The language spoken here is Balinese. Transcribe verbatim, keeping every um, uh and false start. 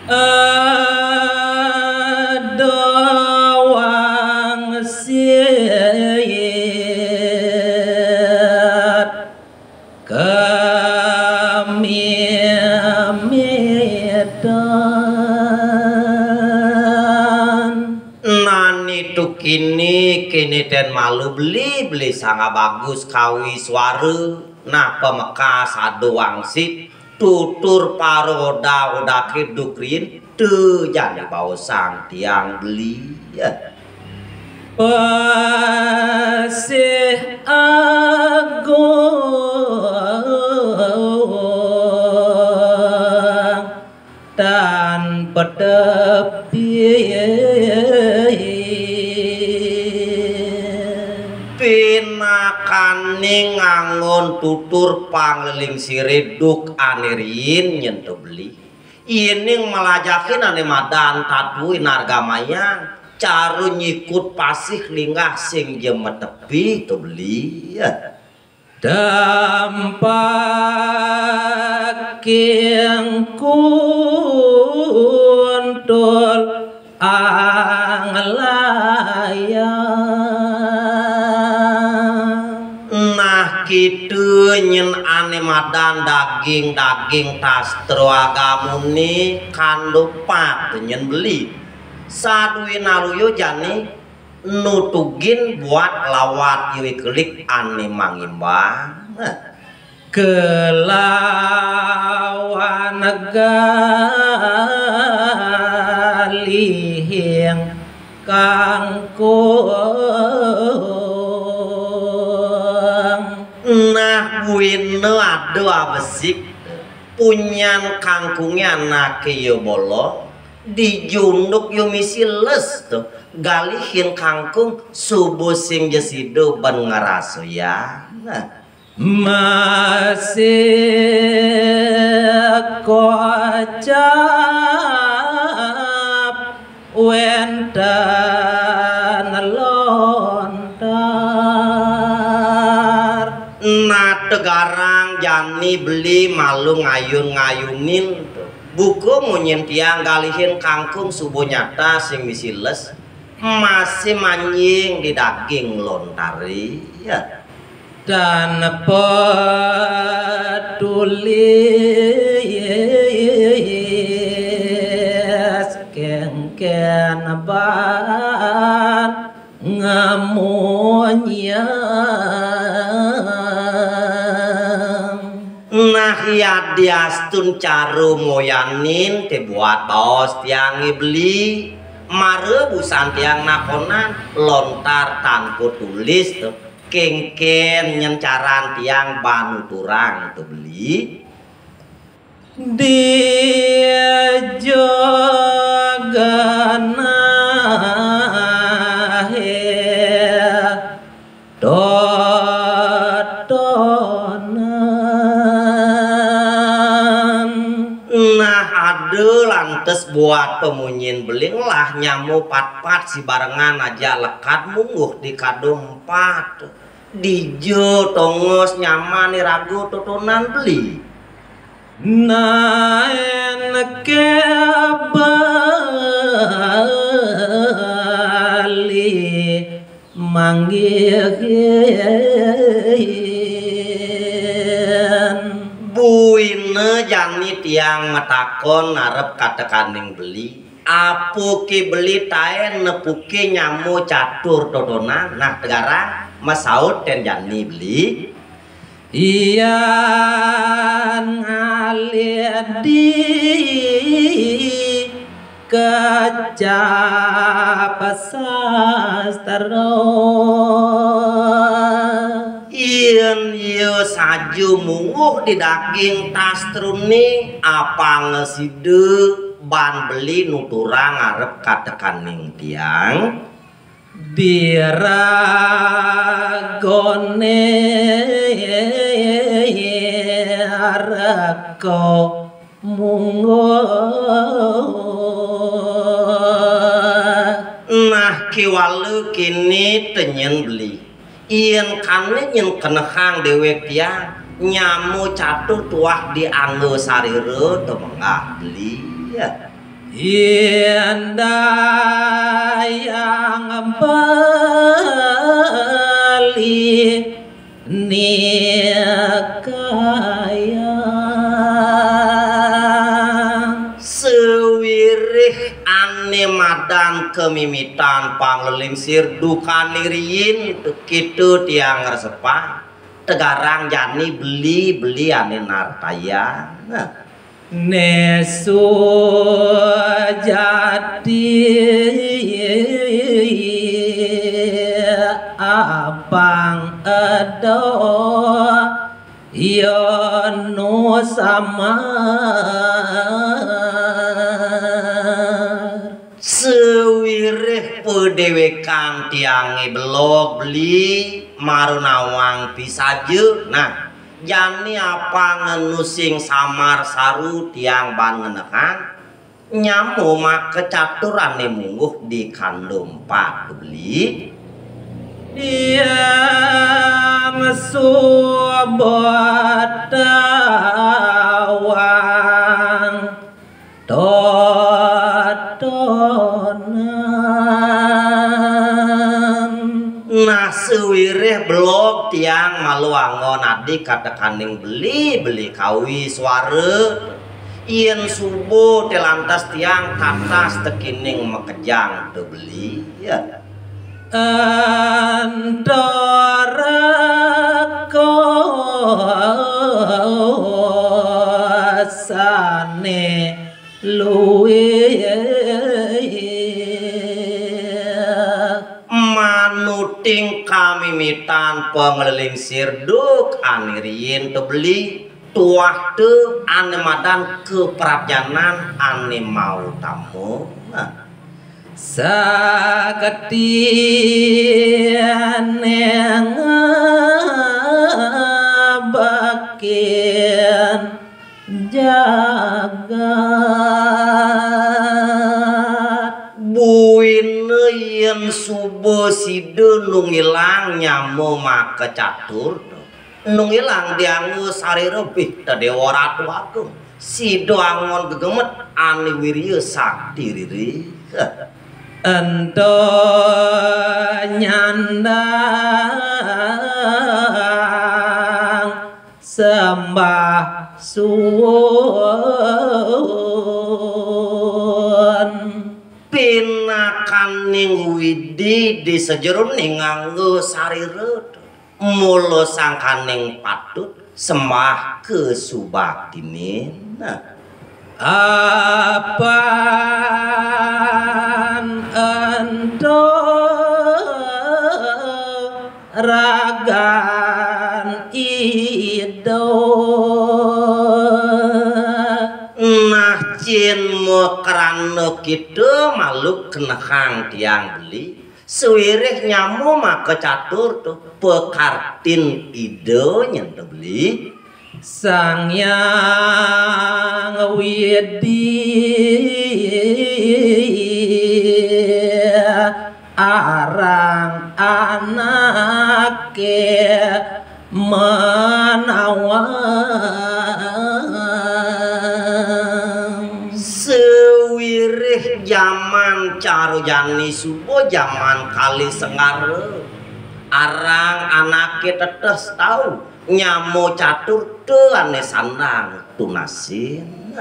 Ada wangsit kamimitan. Nani tukini kini ten malu beli, beli sanga bagus kawi suara. Nah, pamekas ada wangsit tutur paroda oda kiduk rin, tu jani baosang tiang beli. Pasih agung tan petepi. Pinakaning ngangon tutur pangleling sire duk ane riin nyen to beli. Yening malajahin ane madan tatuin argamayang, cara nyikut pasih linggah sing ja matepi to beli. Dampaking kuntul anglayang. Nah, kita nyen ane madan daging-daging tastra agamune kandupat nyen beli. Saduwe naluyo jani nutugin buat lawat iwe kelik ane mangimbang. Kelawan galihing kangkung. Nah, buina ada abesik punyan kangkunge anake ya bolo, dijunduk yo misi les to, galihin kangkung suba sing ja sida ban ngrasayang. Nah, masih kocap wenten lontar. Nah, tegarang jani beli malu ngayun-ngayunin to. Buka munyin tiang galihin kangkung suba nyata sing misi les, masih manjing di daging lontare. Ya. Tan petulis kengken ban ngamonyang. Nah, yadiastun cara moyanin te buat baos tiange beli, mara busan tiang nakonan lontar tanpa tulis to. Kengken nyen caran tiang ban nuturang to beli. Di jaganahe totonan. Nah, ada lantas buat pamunyin beli lah nyama patpat sibarengan ajak lekad mungguh di kado empat. Dija tongos nyaman iraga totonan beli. Naen ke beli manggihin. Buina jani tiang matakon arep katekaning beli. Apake beli taen nepuke nyama catur totonan? Nah, tegarang masaut ten jani beli. Yan ngalih di kecap sastra. Yen ya saja mungguh di daging tastrune, apanga sida ban beli nuturang arep katekaning tiang. Di ragone reka mungguh. Nah, kiwala kene tenyen beli. Yen kane nyen kenehang dewek tiang, nyama catur tuah di angga sarira temenggah beli. Ya. Indayang beli nikayang. Sawirih ané madan kamimitan panglingsir dukané riin, kita tiang ngresepang. Tegarang jani beli-beli ané nartayang. Né sujati apang eda ya nu samar. Sawirih padéwékan tiangé belog beli mara nawang pisaja. Nah, jani apang enu sing samar saru tiang ban ngenehang, nyama maka catur ané mungguh di kanda empat beli. Tiang suba tawang totonan. Nah, sawirih belog tiang malu anggon adi katekaning beli, beli kawi suara. Yén suba té lantas tiang katas tekining makejang té beli. Ya. Antara kosané luwih. Manuting kamimitan panglingsir duk ané riin té beli, tuah té ané madan kapradjanan ané mautama. Nah. Sakti ané ngabekin jagat. Buina yén suba sida nu ngilang nyama maka catur, nu ngilang dianggo sarira bih ta Déwa Ratu Agung. Sida anggon gegemet ané wirya sakti riri. Ento nyandang sembah suwun. Pinakaning Widi di sajeroning nganggo sarira, mula sangkaning patut sembah kasubaktine. Nah. Apan ento ragan Ida. Nah, cin makrana kita malu kenehang tiang beli, sawireh nyama maka catur tu pakartin Ida nyen tu beli. Sang Hyang Widi arang anake manawang. Sawireh jaman cara jani suba jaman kalih Senggara. Arang anake tetes tau nyama catur te ane sandang tunasin.